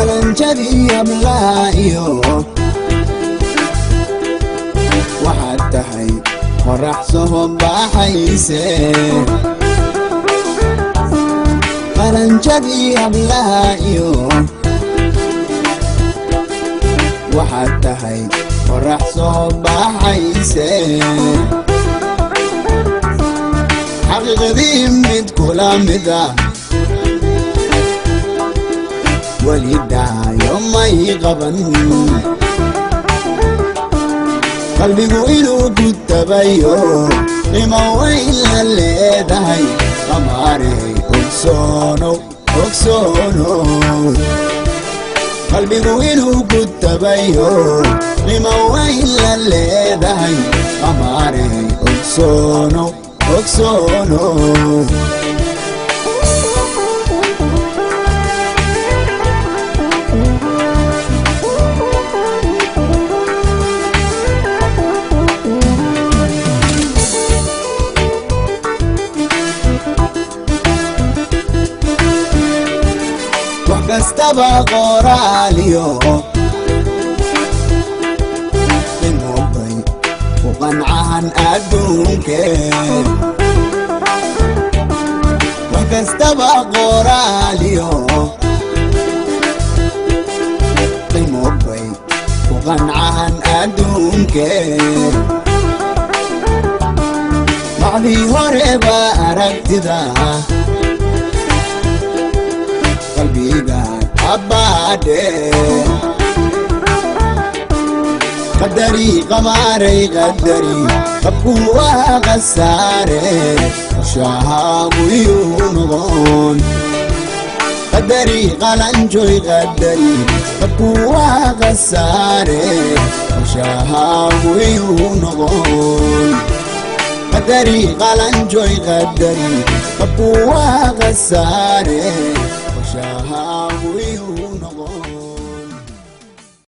Qalanjadii hablaayo, waxaad tahay qorax soo baxayse. Qalanjadii hablaayo, waxaad tahay qorax soo baxayse. Xaqiiqdii mid kula mida weli dhaayo may qaban. Qalbigu inuu ku tabayo, qiimo weyn la leedahay, qamaarey ogsoonow, ogsoonow. Qalbigu inuu ku tabayo, qiimo weyn la leedahay, qamaarey ogsoonow, ogsoonow. Wax kastaba qoraaliyo qimobay ku qancaan adduunke. Wax kastaba qoraaliyo qimobay ku qancaan adduunke. Macdii horeba aragtida qalbiga abbaadhe. Qadari qamaaray, qadari qabku waa khasaare, qorshahaagu yuu noqon. Qadari qalanjoy, qadari qabku waa khasaare, qorshahaagu yuu noqon. Qadari qalanjoy, qadari qabku waa khasaare, qorshahaagu yuu